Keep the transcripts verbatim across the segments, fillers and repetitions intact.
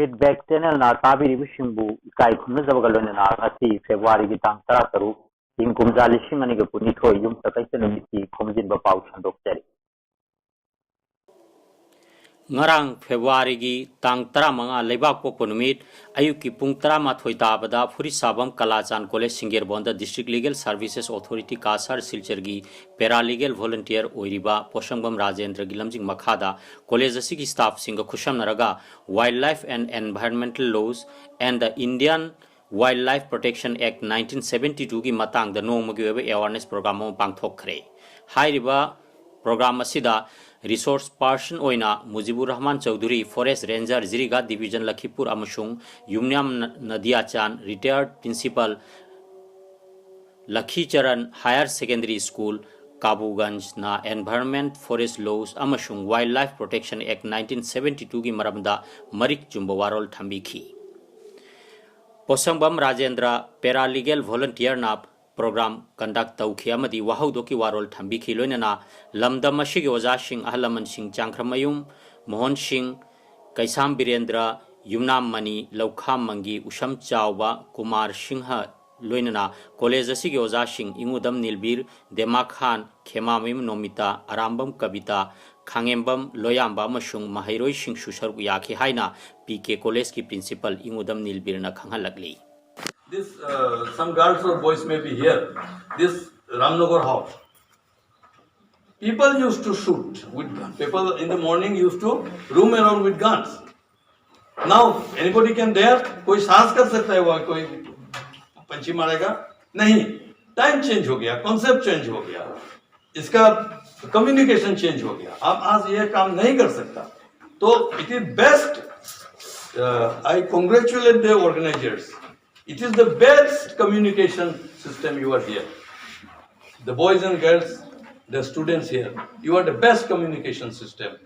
Feedback Channelꯅ ꯇꯥꯕꯤꯔꯤꯕꯁꯤꯡꯕꯨ ꯏꯀꯥꯏ ꯈꯨꯝꯅꯖꯕꯒ ꯂꯣꯏꯅꯅ ꯉꯁꯤ Februaryꯒꯤ ꯇꯥꯡ ꯇꯔꯥ ꯇꯔꯨꯛ, ꯏꯪ ꯀꯨꯝꯖꯥ ꯂꯤꯁꯤꯡ ꯑꯅꯤꯒ ꯀꯨꯟꯅꯤꯊꯣꯏ, ꯌꯨꯝꯁꯀꯩꯁ ꯅꯨꯃꯤꯠꯀꯤ ꯈꯣꯝꯖꯤꯟꯕ ꯄꯥꯎ ꯁꯟꯗꯣꯛꯆꯔꯤ꯫ ꯉꯔꯥꯡ Februaryꯒꯤ ꯇꯥꯡ ꯇꯔꯥꯃꯉꯥ ꯂꯩꯕꯥꯛ ꯄꯣꯛꯄ ꯅꯨꯃꯤꯠ ꯑꯌꯨꯛꯀꯤ ꯄꯨꯡ ꯇꯔꯥꯃꯥꯊꯣꯏ ꯇꯥꯕꯗ ꯐꯨꯔꯤꯠꯁꯥꯕꯝ ꯀꯂꯥꯆꯥꯟ ꯀꯣꯂꯦꯖ ꯁꯤꯡꯒꯦꯔꯕꯣꯟꯗ District Legal Services Authority Cachar ꯁꯤꯜꯆꯔꯒꯤ paralegal volunteer ꯑꯣꯏꯔꯤꯕ ꯄꯣꯁꯪꯕꯝ ꯔꯥꯖꯦꯟꯗ꯭ꯔꯒꯤ ꯂꯝꯖꯤꯡ ꯃꯈꯥꯗ ꯀꯣꯂꯦꯖ ꯑꯁꯤꯒꯤ staffꯁꯤꯡꯒ ꯈꯨꯠꯁꯝꯅꯔꯒ Wildlife and Environmental Laws and the Indian Wildlife Protection Act nineteen seventy twoꯒꯤ ꯃꯇꯥꯡꯗ ꯅꯣꯡꯃꯒꯤ ꯑꯣꯏꯕ awareness program ꯑꯃ ꯄꯥꯡꯊꯣꯛꯈ꯭ꯔꯦ꯫ ꯍꯥꯏꯔꯤꯕ program ꯑꯁꯤꯗ resource person ꯑꯣꯏꯅ ꯃꯨꯖꯤꯕꯨꯔ Rahman Chaudhuri, Forest Ranger, ꯖꯤꯔꯤꯒꯥ Division, ꯂꯈꯤꯄꯨꯔ, ꯑꯃꯁꯨꯡ ꯌꯨꯝꯅꯥꯝ ꯅ-, ꯅꯗꯤꯌꯥꯆꯥꯟ, retired principal, ꯂꯈꯤꯆꯔꯟ Higher Secondary School, ꯀꯥꯕꯨꯒꯟꯖꯅ Environment, Forest Laws ꯑꯃꯁꯨꯡ Wildlife Protection Act nineteen seventy twoꯒꯤ ꯃꯔꯝꯗ ꯃꯔꯤꯛ ꯆꯨꯝꯕ ꯋꯥꯔꯣꯜ ꯊꯝꯕꯤꯈꯤ꯫ ꯄꯣꯁꯪꯕꯝ ꯔꯥꯖꯦꯟꯗ꯭ꯔ, paralegal volunteerꯅ program conduct ꯇꯧꯈꯤ ꯑꯃꯗꯤ ꯋꯥꯍꯧꯗꯣꯛꯀꯤ ꯋꯥꯔꯣꯜ ꯊꯝꯕꯤꯈꯤ꯫ ꯂꯣꯏꯅꯅ ꯂꯝꯗꯝ ꯑꯁꯤꯒꯤ ꯑꯣꯖꯥꯁꯤꯡ, ꯑꯍꯜ ꯂꯃꯟꯁꯤꯡ, ꯆꯥꯡꯈ꯭ꯔꯃꯌꯨꯝ ꯃꯣꯍꯟ ꯁꯤꯡ, ꯀꯩꯁꯥꯝ ꯕꯤꯔꯦꯟꯗ꯭ꯔ, ꯌꯨꯝꯅꯥꯝ ꯃꯅꯤ, ꯂꯧꯈꯥꯝ ꯃꯪꯒꯤ, ꯎꯁꯝ ꯆꯥꯎꯕ, ꯀꯨꯃꯥꯔ ꯁꯤꯡꯍ, ꯂꯣꯏꯅꯅ ꯀꯣꯂꯦꯖ ꯑꯁꯤꯒꯤ ꯑꯣꯖꯥꯁꯤꯡ ꯏꯉꯨꯗꯝ ꯅꯤꯜꯕꯤꯔ, ꯗꯦꯃꯥ ꯈꯥꯟ, ꯈꯦꯃꯥꯃꯌꯨꯝ ꯅꯣꯃꯤꯇꯥ, ꯑꯔꯥꯝꯕꯝ ꯀꯕꯤꯇꯥ, ꯈꯥꯉꯦꯝꯕꯝ ꯂꯣꯌꯥꯝꯕ ꯑꯃꯁꯨꯡ ꯃꯍꯩꯔꯣꯏꯁꯤꯡꯁꯨ ꯁꯔꯨꯛ ꯌꯥꯈꯤ ꯍꯥꯏꯅ ꯄꯤ ꯀꯦ ꯀꯣꯂꯦꯖꯀꯤ principal ꯏꯉꯨꯗꯝ ꯅꯤꯜꯕꯤꯔꯅ ꯈꯪꯍꯜꯂꯛꯂꯤ꯫ This, uh, some girls or boys may be here. This Ramnagar house. People used to shoot with gun. People in the morning used to roam around with guns. Now anybody can dare? कोई साहस कर सकता है वहाँ कोई पंछी मारेगा? नहीं। Time change हो गया, concept change हो गया, इसका communication change हो गया। आप आज ये काम नहीं कर सकता। तो it is best, uh, I congratulate the organizers. It is the best communication system you are here. The boys and girls, the students here, you are the best communication system.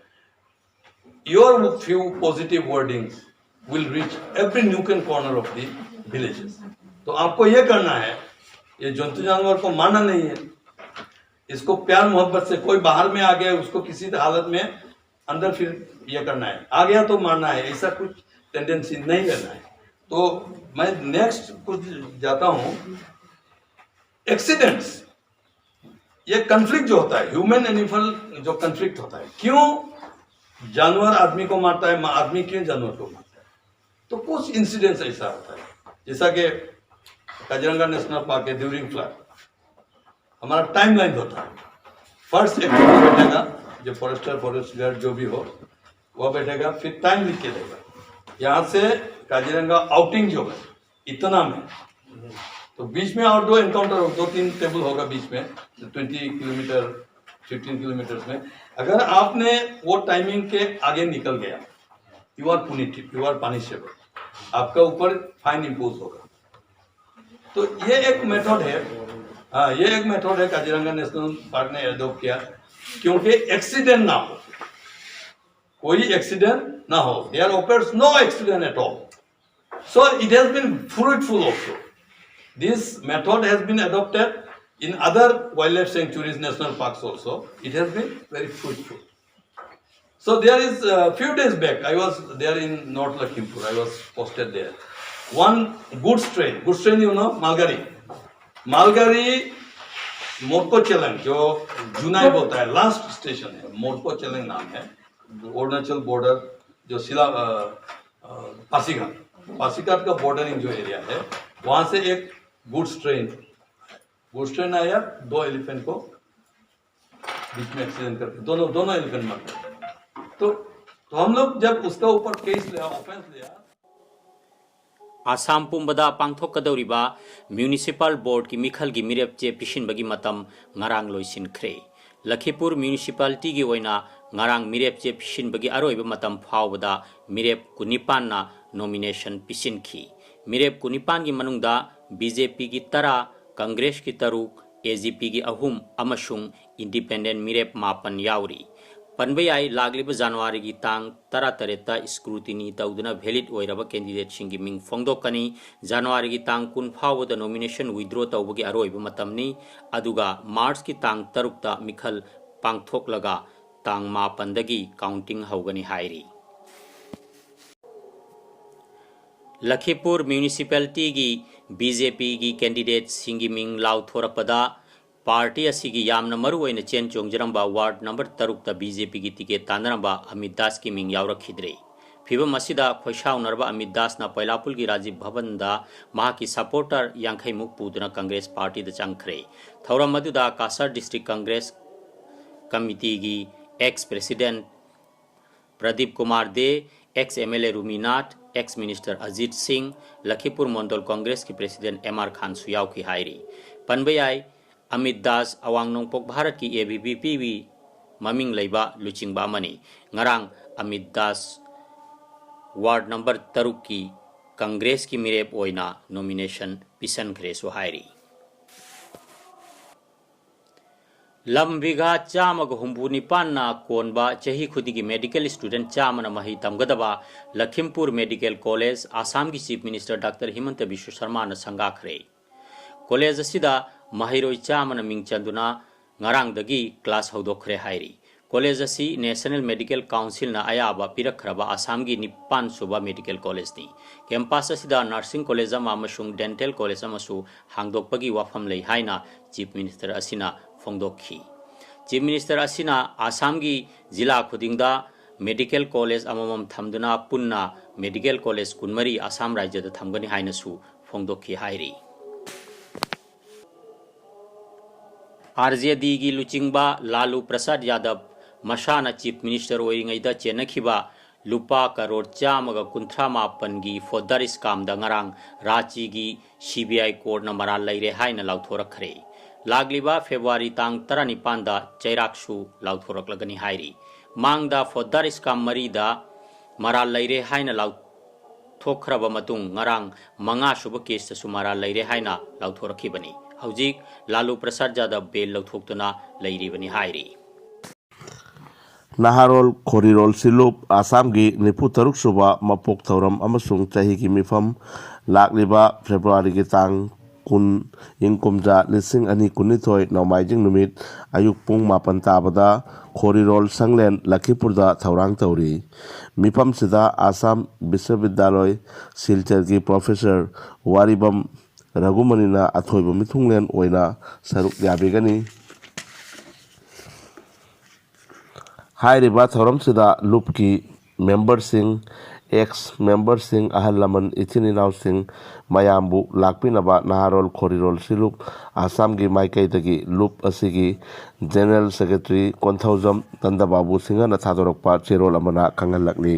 Your few positive wordings will reach every nook and corner of the villages. तो आपको ये करना है, ये जंतु जानवर को मारना नहीं है, इसको प्यार मोहब्बत से, कोई बाहर में आ गया, उसको किसी हालत में अंदर फिर ये करना है, आ गया तो मारना है, ऐसा कुछ टेंडेंसी नहीं रहना है। तो मैं नेक्स्ट कुछ जाता हूँ, एक्सीडेंट्स। ये कन्फ्लिक्ट जो होता है, ह्यूमन एनिमल जो कन्फ्लिक्ट होता है, क्यों जानवर आदमी को मारता है, मा- आदमी क्यों जानवर को मारता है, तो कुछ इंसिडेंट्स ऐसा होता है। जैसा कि काजीरंगा नेशनल पार्क है, ड्यूरिंग फ्लड हमारा टाइमलाइन होता है। फर्स्ट एक्टिविटी बैठेगा, जो फॉरेस्टर, फॉरेस्ट गार्ड जो भी हो, वह बैठेगा, फिर टाइम लिख के देगा, यहाँ से काजीरंगा आउटिंग जो है इतना में, तो बीच में और दो एनकाउंटर हो, दो तीन टेबल होगा बीच में, ट्वेंटी किलोमीटर, फिफ्टीन किलोमीटर्स में, अगर आपने वो टाइमिंग के आगे निकल गया, you are punitive, you are punishable, आपका ऊपर फाइन इम्पोज होगा। तो ये एक मेथड है। हाँ, ये एक मेथड है काजीरंगा नेशनल पार्क ने एडॉप्ट किया, क्योंकि एक्सीडेंट ना हो, कोई एक्सीडेंट ना हो। There occurs no accident at all. So it has been fruitful also. This method has been adopted in other wildlife sanctuaries, national parks also. It has been very fruitful. So there is a few days back, I was there in North Lakhimpur. I was posted there. One goods train, goods train, you know, मालगाड़ी, मालगाड़ी मोरको चेलंग, जो जुनाई बोलता है, last station है, मोरको चेलंग नाम है, Arunachal border, जो सिला अ, अ, पासीघाट, पासीघाट का बॉर्डरिंग जो एरिया है, वहां से एक गुड्स ट्रेन, गुड्स ट्रेन आया, दो एलिफेंट को बीच में एक्सीडेंट करके दोनों दोनों एलिफेंट मर गए। तो तो हम लोग जब उसका ऊपर केस लिया, ऑफेंस लिया, ꯑꯁꯥꯝ ꯄꯨꯝꯕꯗ ꯄꯥꯡꯊꯣꯛꯀꯗꯧꯔꯤꯕ ꯃ꯭ꯌꯨꯅꯤꯁꯤꯄꯥꯜ ꯕꯣꯔꯗꯀꯤ ꯃꯤꯈꯜꯒꯤ ꯃꯤꯔꯦꯞ ꯆꯦ ꯄꯤꯁꯤꯟꯕꯒꯤ ꯃꯇꯝ ꯉꯔꯥꯡ ꯂꯣꯏꯁꯤꯟꯈ꯭ꯔꯦ꯫ ꯂꯈꯤꯄꯨꯔ ꯃ꯭ꯌꯨꯅꯤꯁꯤꯄꯥꯂꯤꯇꯤꯒꯤ ꯑꯣꯏꯅ ꯉꯔꯥꯡ ꯃꯤꯔꯦꯞ ꯆꯦ ꯄꯤꯁꯤꯟꯕꯒꯤ ꯑꯔꯣꯏꯕ ꯃꯇꯝ ꯐꯥꯎꯕꯗ ꯃꯤꯔꯦꯞ ꯀꯨꯟꯅꯤꯄꯥꯟꯅ ꯅꯣꯃꯤꯅꯦꯁꯟ ꯄꯤꯁꯤꯟꯈꯤ꯫ ꯃꯤꯔꯦꯞ ꯀꯨꯟꯅꯤꯄꯥꯟꯒꯤ ꯃꯅꯨꯡꯗ ꯕꯤ ꯖꯦ ꯄꯤꯒꯤ ꯇꯔꯥ, ꯀꯪꯒ꯭ꯔꯦꯁꯀꯤ ꯇꯔꯨꯛ, ꯑꯦ ꯖꯤ ꯄꯤꯒꯤ ꯑꯍꯨꯝ ꯑꯃꯁꯨꯡ ꯏꯟꯗꯤꯄꯦꯟꯗꯦꯟ ꯃꯤꯔꯦꯞ ꯃꯥꯄꯟ ꯌꯥꯎꯔꯤ꯫ ꯄꯟꯕ ꯌꯥꯏ, ꯂꯥꯛꯂꯤꯕ ꯖꯅꯋꯥꯔꯤꯒꯤ ꯇꯥꯡ ꯇꯔꯥꯇꯔꯦꯠꯇ ꯁ꯭ꯀ꯭ꯔꯨꯇꯤꯅꯤ ꯇꯧꯗꯨꯅ ꯚꯦꯂꯤꯗ ꯑꯣꯏꯔꯕ ꯀꯦꯟꯗꯤꯗꯦꯠꯁꯤꯡꯒꯤ ꯃꯤꯡ ꯐꯣꯡꯗꯣꯛꯀꯅꯤ꯫ ꯖꯅꯋꯥꯔꯤꯒꯤ ꯇꯥꯡ ꯀꯨꯟ ꯐꯥꯎꯕꯗ ꯅꯣꯃꯤꯅꯦꯁꯟ ꯋꯤꯗ꯭ꯔꯣ ꯇꯧꯕꯒꯤ ꯑꯔꯣꯏꯕ ꯃꯇꯝꯅꯤ꯫ ꯑꯗꯨꯒ ꯃꯥꯔꯆꯀꯤ ꯇꯥꯡ ꯇꯔꯨꯛꯇ ꯃꯤꯈꯜ ꯄꯥꯡꯊꯣꯛꯂꯒ ꯇꯥꯡ ꯃꯥꯄꯟꯗꯒꯤ ꯀꯥꯎꯟꯇꯤꯡ ꯍꯧꯒꯅꯤ ꯍꯥꯏꯔꯤ꯫ ꯂꯈꯤꯄꯨꯔ ꯃ꯭ꯌꯨꯅꯤꯁꯤꯄꯥꯂꯤꯇꯤꯒꯤ ꯕꯤ ꯖꯦ ꯄꯤꯒꯤ ꯀꯦꯟꯗꯤꯗꯦꯠꯁꯤꯡꯒꯤ ꯃꯤꯡ ꯂꯥꯎꯊꯣꯔꯛꯄꯗ, ꯄꯥꯔꯇꯤ ꯑꯁꯤꯒꯤ ꯌꯥꯝꯅ ꯃꯔꯨ ꯑꯣꯏꯅ ꯆꯦꯟ ꯆꯣꯡꯖꯔꯝꯕ ꯋꯥꯔꯗ ꯅꯝꯕꯔ ꯇꯔꯨꯛꯇ ꯕꯤ ꯖꯦ ꯄꯤꯒꯤ ꯇꯤꯀꯦꯠ ꯇꯥꯟꯅꯔꯝꯕ ꯑꯃꯤꯠ ꯗꯥꯁꯀꯤ ꯃꯤꯡ ꯌꯥꯎꯔꯛꯈꯤꯗ꯭ꯔꯦ꯫ ꯐꯤꯚꯝ ꯑꯁꯤꯗ ꯈꯣꯏꯁꯥꯎꯅꯔꯕ ꯑꯃꯤꯠ ꯗꯥꯁꯅ ꯄꯣꯏꯂꯥꯄꯨꯜꯒꯤ ꯔꯥꯖꯤꯕ ꯚꯕꯟꯗ ꯃꯍꯥꯛꯀꯤ ꯁꯄꯣꯔꯇꯔ ꯌꯥꯡꯈꯩꯃꯨꯛ ꯄꯨꯗꯨꯅ ꯀꯪꯒ꯭ꯔꯦꯁ ꯄꯥꯔꯇꯤꯗ ꯆꯪꯈ꯭ꯔꯦ꯫ ꯊꯧꯔꯝ ꯑꯗꯨꯗ ꯀꯥꯁꯥꯔ ꯗꯤꯁꯇ꯭ꯔꯤꯛ ꯀꯪꯒ꯭ꯔꯦꯁ ꯀꯃꯤꯇꯤꯒꯤ ex president Pradip Kumar De, ex M L A Ruminath, ex minister Ajit Singh, Lakhipur Mandal ꯀꯪꯒ꯭ꯔꯦꯁꯀꯤ ꯄ꯭ꯔꯦꯁꯤꯗꯦꯟꯠ ꯑꯦꯝ ꯑꯥꯔ ꯈꯥꯟꯁꯨ ꯌꯥꯎꯈꯤ ꯍꯥꯏꯔꯤ꯫ ꯄꯟꯕ ꯌꯥꯏ, ꯑꯃꯤꯠ ꯗꯥꯁ ꯑꯋꯥꯡ ꯅꯣꯡꯄꯣꯛ ꯚꯥꯔꯠꯀꯤ ꯑꯦ ꯚꯤ ꯚꯤ ꯄꯤꯒꯤ ꯃꯃꯤꯡ ꯂꯩꯕ ꯂꯨꯆꯤꯡꯕ ꯑꯃꯅꯤ꯫ ꯉꯔꯥꯡ ꯑꯃꯤꯠ ꯗꯥꯁ ꯋꯥꯔꯗ ꯅꯝꯕꯔ ꯇꯔꯨꯛꯀꯤ ꯀꯪꯒ꯭ꯔꯦꯁꯀꯤ ꯃꯤꯔꯦꯞ ꯑꯣꯏꯅ ꯅꯣꯃꯤꯅꯦꯁꯟ ꯄꯤꯁꯟꯈ꯭ꯔꯦꯁꯨ ꯍꯥꯏꯔꯤ꯫ ꯂꯝ ꯕꯤꯘꯥ ꯆꯥꯝꯃꯒ ꯍꯨꯝꯐꯨ ꯅꯤꯄꯥꯟꯅ ꯀꯣꯟꯕ ꯆꯍꯤ ꯈꯨꯗꯤꯡꯒꯤ ꯃꯦꯗꯤꯀꯦꯜ ꯁ꯭ꯇꯨꯗꯦꯟꯠ ꯆꯥꯝꯃꯅ ꯃꯍꯩ ꯇꯝꯒꯗꯕ ꯂꯈꯤꯝꯄꯨꯔ ꯃꯦꯗꯤꯀꯦꯜ ꯀꯣꯂꯦꯖ ꯑꯁꯥꯝꯒꯤ chief minister doctor ꯍꯤꯃꯟꯇ Visva ꯁꯔꯃꯥꯅ ꯁꯪꯒꯥꯈ꯭ꯔꯦ꯫ College ꯑꯁꯤꯗ ꯃꯍꯩꯔꯣꯏ ꯆꯥꯝꯃꯅ ꯃꯤꯡ ꯆꯟꯗꯨꯅ ꯉꯔꯥꯡꯗꯒꯤ ꯀ꯭ꯂꯥꯁ ꯍꯧꯗꯣꯛꯈ꯭ꯔꯦ ꯍꯥꯏꯔꯤ꯫ ꯀꯣꯂꯦꯖ ꯑꯁꯤ ꯅꯦꯁꯅꯦꯜ ꯃꯦꯗꯤꯀꯦꯜ ꯀꯥꯎꯟꯁꯤꯜꯅ ꯑꯌꯥꯕ ꯄꯤꯔꯛꯈ꯭ꯔꯕ ꯑꯁꯥꯝꯒꯤ ꯅꯤꯄꯥꯟ ꯁꯨꯕ ꯃꯦꯗꯤꯀꯦꯜ ꯀꯣꯂꯦꯖꯅꯤ꯫ ꯀꯦꯝꯄꯁ ꯑꯁꯤꯗ ꯅꯔꯁꯤꯡ ꯀꯣꯂꯦꯖ ꯑꯃ ꯑꯃꯁꯨꯡ ꯗꯦꯟꯇꯦꯜ ꯀꯣꯂꯦꯖ ꯑꯃꯁꯨ ꯍꯥꯡꯗꯣꯛꯄꯒꯤ ꯋꯥꯐꯝ ꯂꯩ ꯍꯥꯏꯅ ꯆꯤꯐ ꯃꯤꯅꯤꯁꯇꯔ ꯑꯁꯤꯅ ꯐꯣꯡꯗꯣꯛꯈꯤ꯫ ꯆꯤꯐ ꯃꯤꯅꯤꯁꯇꯔ ꯑꯁꯤꯅ ꯑꯁꯥꯝꯒꯤ ꯖꯤꯂꯥ ꯈꯨꯗꯤꯡꯗ ꯃꯦꯗꯤꯀꯦꯜ ꯀꯣꯂꯦꯖ ꯑꯃꯃꯝ ꯊꯝꯗꯨꯅ ꯄꯨꯟꯅ ꯃꯦꯗꯤꯀꯦꯜ ꯀꯣꯂꯦꯖ ꯀꯨꯟꯃꯔꯤ ꯑꯁꯥꯝ ꯔꯥꯏꯖ꯭ꯌꯗ ꯊꯝꯒꯅꯤ ꯍꯥꯏꯅꯁꯨ ꯐꯣꯡꯗꯣꯛꯈꯤ ꯍꯥꯏꯔꯤ꯫ ꯑꯥꯔ ꯖꯦ ꯗꯤꯒꯤ ꯂꯨꯆꯤꯡꯕ ꯂꯥꯂꯨ ꯄ꯭ꯔꯁꯥꯗ ꯌꯥꯗꯕ ꯃꯁꯥꯅ ꯆꯤꯐ ꯃꯤꯅꯤꯁꯇꯔ ꯑꯣꯏꯔꯤꯉꯩꯗ ꯆꯦꯟꯅꯈꯤꯕ ꯂꯨꯄꯥ ꯀꯔꯣꯔ ꯆꯥꯝꯃꯒ ꯀꯨꯟꯊ꯭ꯔꯥ ꯃꯥꯄꯟꯒꯤ ꯐꯣꯗꯔ ꯁ꯭ꯀꯥꯝꯗ ꯉꯔꯥꯡ ꯔꯥঁꯆꯤꯒꯤ ꯁꯤ ꯕꯤ ꯑꯥꯏ ꯀꯣꯔꯠꯅ ꯃꯔꯥꯜ ꯂꯩꯔꯦ ꯍꯥꯏꯅ ꯂꯥꯎꯊꯣꯔꯛꯈ꯭ꯔꯦ꯫ ꯂꯥꯛꯂꯤꯕ ꯐꯦꯕ꯭ꯔꯨꯋꯥꯔꯤ ꯇꯥꯡ ꯇꯔꯥꯅꯤꯄꯥꯟꯗ ꯆꯩꯔꯥꯛꯁꯨ ꯂꯥꯎꯊꯣꯔꯛꯂꯒꯅꯤ ꯍꯥꯏꯔꯤ꯫ ꯃꯥꯡꯗ ꯐꯣꯗꯔ ꯁ꯭ꯀꯥꯝ ꯃꯔꯤꯗ ꯃꯔꯥꯜ ꯂꯩꯔꯦ ꯍꯥꯏꯅ ꯂꯥꯎꯊꯣꯛꯈ꯭ꯔꯕ ꯃꯇꯨꯡ ꯉꯔꯥꯡ ꯃꯉꯥ ꯁꯨꯕ ꯀꯦꯁꯇꯁꯨ ꯃꯔꯥꯜ ꯂꯩꯔꯦ ꯍꯥꯏꯅ ꯂꯥꯎꯊꯣꯔꯛꯈꯤꯕꯅꯤ꯫ ꯍꯧꯖꯤꯛ ꯂꯥꯂꯨ ꯄ꯭ꯔꯁꯥꯗ ꯌꯥꯗꯕ ꯕꯦꯜ ꯂꯧꯊꯣꯛꯇꯨꯅ ꯂꯩꯔꯤꯕꯅꯤ ꯍꯥꯏꯔꯤ꯫ ꯅꯍꯥꯔꯣꯜ ꯈꯣꯔꯤꯔꯣꯜ ꯁꯤꯂꯨꯞ ꯑꯁꯥꯝꯒꯤ ꯅꯤꯐꯨ ꯇꯔꯨꯛ ꯁꯨꯕ ꯃꯄꯣꯛ ꯊꯧꯔꯝ ꯑꯃꯁꯨꯡ ꯆꯍꯤꯒꯤ ꯃꯤꯐꯝ ꯂꯥꯛꯂꯤꯕ ꯐꯦꯕ꯭ꯔꯨꯋꯥꯔꯤꯒꯤ ꯇꯥꯡ ꯀꯨꯟ, ꯏꯪ ꯀꯨꯝꯖꯥ ꯂꯤꯁꯤꯡ ꯑꯅꯤ ꯀꯨꯟꯅꯤꯊꯣꯏ ꯅꯣꯡꯃꯥꯏꯖꯤꯡ ꯅꯨꯃꯤꯠ ꯑꯌꯨꯛ ꯄꯨꯡ ꯃꯥꯄꯟ ꯇꯥꯕꯗ ꯈꯣꯔꯤꯔꯣꯜ ꯁꯪꯂꯦꯟ ꯂꯈꯤꯄꯨꯔꯗ ꯊꯧꯔꯥꯡ ꯇꯧꯔꯤ꯫ ꯃꯤꯐꯝꯁꯤꯗ ꯑꯁꯥꯝ ꯕꯤꯁ꯭ꯋꯕꯤꯗ꯭ꯌꯥꯂꯣꯏ ꯁꯤꯜꯆꯔꯒꯤ ꯄ꯭ꯔꯣꯐꯦꯁꯔ ꯋꯥꯔꯤꯕꯝ ꯔꯘꯨꯃꯅꯤꯅ ꯑꯊꯣꯏꯕ ꯃꯤꯊꯨꯡꯂꯦꯟ ꯑꯣꯏꯅ ꯁꯔꯨꯛ ꯌꯥꯕꯤꯒꯅꯤ꯫ ꯍꯥꯏꯔꯤꯕ ꯊꯧꯔꯝꯁꯤꯗ ꯂꯨꯞꯀꯤ ꯃꯦꯝꯕꯔꯁꯤꯡ, ꯑꯦꯛꯁ ꯃꯦꯝꯕꯔꯁꯤꯡ, ꯑꯍꯜ ꯂꯃꯟ, ꯏꯆꯤꯟ ꯏꯅꯥꯎꯁꯤꯡ ꯃꯌꯥꯝꯕꯨ ꯂꯥꯛꯄꯤꯅꯕ ꯅꯍꯥꯔꯣꯜ ꯈꯣꯔꯤꯔꯣꯜ ꯁꯤꯂꯨꯞ ꯑꯁꯥꯝꯒꯤ ꯃꯥꯏꯀꯩꯗꯒꯤ ꯂꯨꯞ ꯑꯁꯤꯒꯤ ꯖꯦꯅꯔꯦꯜ ꯁꯦꯀ꯭ꯔꯦꯇꯔꯤ ꯀꯣꯟꯊꯧꯖꯝ ꯇꯟꯗꯕꯥꯕꯨ ꯁꯤꯡꯍꯅ ꯊꯥꯗꯣꯔꯛꯄ ꯆꯦꯔꯣꯜ ꯑꯃꯅ ꯈꯪꯍꯜꯂꯛꯂꯤ꯫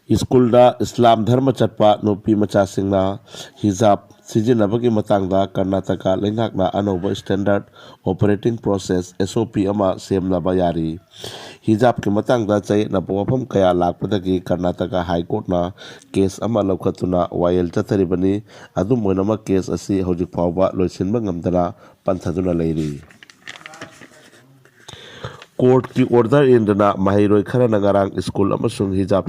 ꯁ꯭ꯀꯨꯜꯗ ꯏꯁꯂꯥꯝ ꯙꯔꯃ ꯆꯠꯄ ꯅꯨꯄꯤ ꯃꯆꯥꯁꯤꯡꯅ ꯍꯤꯖꯥꯕ ꯁꯤꯖꯤꯟꯅꯕꯒꯤ ꯃꯇꯥꯡꯗ ꯀꯔꯅꯥꯇꯀꯥ ꯂꯩꯉꯥꯛꯅ ꯑꯅꯧꯕ ꯁ꯭ꯇꯦꯟꯗꯔꯗ ꯑꯣꯄꯔꯦꯇꯤꯡ ꯄ꯭ꯔꯣꯁꯦꯁ, ꯑꯦꯁ ꯑꯣ ꯄꯤ, ꯑꯃ ꯁꯦꯝꯅꯕ ꯌꯥꯔꯤ꯫ ꯍꯤꯖꯥꯕꯀꯤ ꯃꯇꯥꯡꯗ ꯆꯌꯦꯠꯅꯕ ꯋꯥꯐꯝ ꯀꯌꯥ ꯂꯥꯛꯄꯗꯒꯤ ꯀꯔꯅꯥꯇꯀꯥ ꯍꯥꯏ ꯀꯣꯔꯠꯅ ꯀꯦꯁ ꯑꯃ ꯂꯧꯈꯠꯇꯨꯅ ꯋꯥꯌꯦꯜ ꯆꯠꯊꯔꯤꯕꯅꯤ꯫ ꯑꯗꯨꯝ ꯑꯣꯏꯅꯃꯛ, ꯀꯦꯁ ꯑꯁꯤ ꯍꯧꯖꯤꯛ ꯐꯥꯎꯕ ꯂꯣꯏꯁꯤꯟꯕ ꯉꯝꯗꯅ ꯄꯟꯊꯗꯨꯅ ꯂꯩꯔꯤ꯫ ꯀꯣꯔꯠꯀꯤ ꯑꯣꯔꯗꯔ ꯏꯟꯗꯨꯅ ꯃꯍꯩꯔꯣꯏ ꯈꯔꯅ ꯉꯔꯥꯡ ꯁ꯭ꯀꯨꯜ ꯑꯃꯁꯨꯡ ꯍꯤꯖꯥꯕ,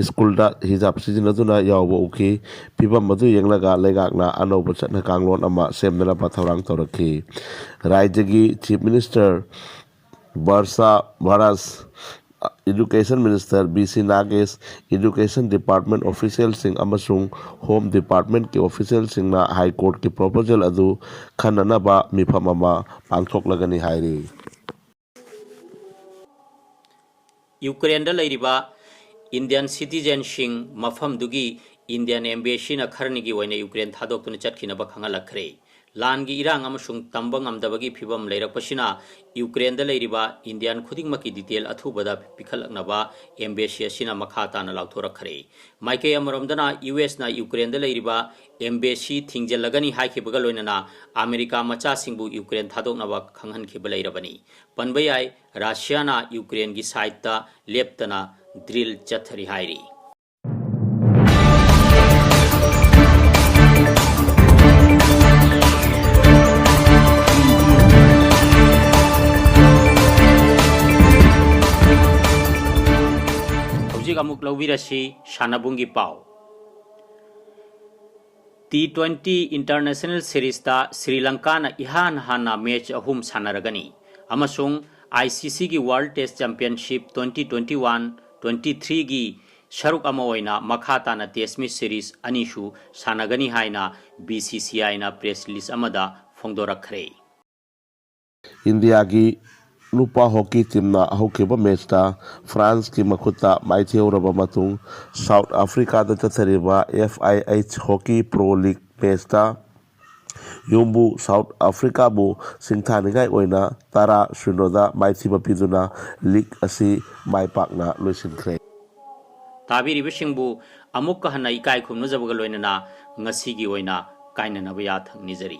ꯁ꯭ꯀꯨꯜꯗ ꯍꯤꯖꯥꯕ ꯁꯤꯖꯤꯟꯅꯗꯨꯅ ꯌꯥꯎꯕ ꯎꯈꯤ꯫ ꯐꯤꯕꯝ ꯑꯗꯨ ꯌꯦꯡꯂꯒ ꯂꯩꯉꯥꯛꯅ ꯑꯅꯧꯕ ꯆꯠꯅ ꯀꯥꯡꯂꯣꯟ ꯑꯃ ꯁꯦꯝꯅꯅꯕ ꯊꯧꯔꯥꯡ ꯇꯧꯔꯛꯈꯤ꯫ ꯔꯥꯖ꯭ꯌꯒꯤ ꯆꯤꯐ ꯃꯤꯅꯤꯁꯇꯔ ꯕꯔꯁꯥ ꯕꯔꯥꯁ, education minister B C Nagesh, education department ꯑꯣꯐꯤꯁꯤꯌꯦꯜꯁꯤꯡ ꯑꯃꯁꯨꯡ ꯍꯣꯝ ꯗꯤꯄꯥꯔꯠꯃꯦꯟꯀꯤ ꯑꯣꯐꯤꯁꯤꯌꯦꯜꯁꯤꯡꯅ ꯍꯥꯏ ꯀꯣꯔꯠꯀꯤ ꯄ꯭ꯔꯣꯄꯣꯖꯦꯜ ꯑꯗꯨ ꯈꯟꯅꯅꯕ ꯃꯤꯐꯝ ꯑꯃ ꯄꯥꯡꯊꯣꯛꯂꯒꯅꯤ ꯍꯥꯏꯔꯤ꯫ ꯌꯨꯀ꯭ꯔꯦꯟꯗ ꯂꯩꯔꯤꯕ ꯏꯟꯗꯤꯌꯟ ꯁꯤꯇꯤꯖꯦꯟꯁꯤꯡ ꯃꯐꯝꯗꯨꯒꯤ ꯏꯟꯗꯤꯌꯟ ꯑꯦꯝꯕꯦꯁꯤꯅ ꯈꯔꯅꯤꯒꯤ ꯑꯣꯏꯅ ꯌꯨꯀ꯭ꯔꯦꯟ ꯊꯥꯗꯣꯛꯇꯨꯅ ꯆꯠꯈꯤꯅꯕ ꯈꯪꯍꯜꯂꯛꯈ꯭ꯔꯦ꯫ ꯂꯥꯟꯒꯤ ꯏꯔꯥꯡ ꯑꯃꯁꯨꯡ ꯇꯝꯕ ꯉꯝꯗꯕꯒꯤ ꯐꯤꯚꯝ ꯂꯩꯔꯛꯄꯁꯤꯅ ꯌꯨꯀ꯭ꯔꯦꯟꯗ ꯂꯩꯔꯤꯕ ꯏꯟꯗꯤꯌꯟ ꯈꯨꯗꯤꯡꯃꯛꯀꯤ ꯗꯤꯇꯦꯜ ꯑꯊꯨꯕꯗ ꯄꯤꯈꯠꯂꯛꯅꯕ ꯑꯦꯝꯕꯦꯁꯤ ꯑꯁꯤꯅ ꯃꯈꯥ ꯇꯥꯅ ꯂꯥꯎꯊꯣꯔꯛꯈ꯭ꯔꯦ꯫ ꯃꯥꯏꯀꯩ ꯑꯃꯔꯣꯝꯗꯅ ꯌꯨ ꯑꯦꯁꯅ ꯌꯨꯀ꯭ꯔꯦꯟꯗ ꯂꯩꯔꯤꯕ ꯑꯦꯝꯕꯦꯁꯤ ꯊꯤꯡꯖꯤꯜꯂꯒꯅꯤ ꯍꯥꯏꯈꯤꯕꯒ ꯂꯣꯏꯅꯅ ꯑꯃꯦꯔꯤꯀꯥ ꯃꯆꯥꯁꯤꯡꯕꯨ ꯌꯨꯀ꯭ꯔꯦꯟ ꯊꯥꯗꯣꯛꯅꯕ ꯈꯪꯍꯟꯈꯤꯕ ꯂꯩꯔꯕꯅꯤ꯫ ꯄꯟꯕ ꯌꯥꯏ, ꯔꯁꯤꯌꯥꯅ ꯌꯨꯀ꯭ꯔꯦꯟꯒꯤ ꯁꯥꯏꯠꯇ ꯂꯦꯞꯇꯅ ꯗ꯭ꯔꯤꯜ ꯆꯠꯊꯔꯤ ꯍꯥꯏꯔꯤ꯫ ꯍꯧꯖꯤꯛ ꯑꯃꯨꯛ ꯂꯧꯕꯤꯔꯁꯤ ꯁꯥꯟꯅꯕꯨꯡꯒꯤ ꯄꯥꯎ꯫ T twenty International Series ꯇ ꯁ꯭ꯔꯤ ꯂꯪꯀꯥꯅ ꯏꯍꯥꯟ ꯍꯥꯟꯅ ꯃꯦꯆ ꯑꯍꯨꯝ ꯁꯥꯟꯅꯔꯒꯅꯤ ꯑꯃꯁꯨꯡ ICC ꯒꯤ World Test Championship twenty twenty-one twenty-three ꯒꯤ ꯁꯔꯨꯛ ꯑꯃ ꯑꯣꯏꯅ ꯃꯈꯥ ꯇꯥꯅ Test Match Series ꯑꯅꯤꯁꯨ ꯁꯥꯟꯅꯒꯅꯤ ꯍꯥꯏꯅ BCCI ꯅ press release ꯑꯃꯗ ꯐꯣꯡꯗꯣꯔꯛꯈ꯭ꯔꯦ꯫ ꯏꯟꯗꯤꯌꯥꯒꯤ ꯅꯨꯄꯥ ꯍꯣꯀꯤ ꯇꯤꯝꯅ ꯍꯧꯈꯤꯕ ꯃꯦꯆꯇ ꯐ꯭ꯔꯥꯟꯁꯀꯤ ꯃꯈꯨꯠꯇ ꯃꯥꯏꯊꯤꯍꯧꯔꯕ ꯃꯇꯨꯡ, ꯁꯥꯎꯠ ꯑꯐ꯭ꯔꯤꯀꯥꯗ ꯆꯠꯊꯔꯤꯕ FIH Hockey Pro League ꯃꯦꯆꯇ ꯌꯨꯝꯕꯨ ꯁꯥꯎꯠ ꯑꯐ꯭ꯔꯤꯀꯥꯕꯨ ꯁꯤꯡꯊꯥꯅꯤꯡꯉꯥꯏ ꯑꯣꯏꯅ ꯇꯔꯥ ꯁꯤꯅꯣꯗ ꯃꯥꯏꯊꯤꯕ ꯄꯤꯗꯨꯅ ꯂꯤꯒ ꯑꯁꯤ ꯃꯥꯏ ꯄꯥꯛꯅ ꯂꯣꯏꯁꯤꯟꯈ꯭ꯔꯦ꯫ ꯇꯥꯕꯤꯔꯤꯕꯁꯤꯡꯕꯨ ꯑꯃꯨꯛꯀ ꯍꯟꯅ ꯏꯀꯥꯏ ꯈꯨꯝꯅꯖꯕꯒ ꯂꯣꯏꯅꯅ ꯉꯁꯤꯒꯤ ꯑꯣꯏꯅ ꯀꯥꯏꯅꯅꯕ ꯌꯥꯊꯪ ꯅꯤꯖꯔꯤ꯫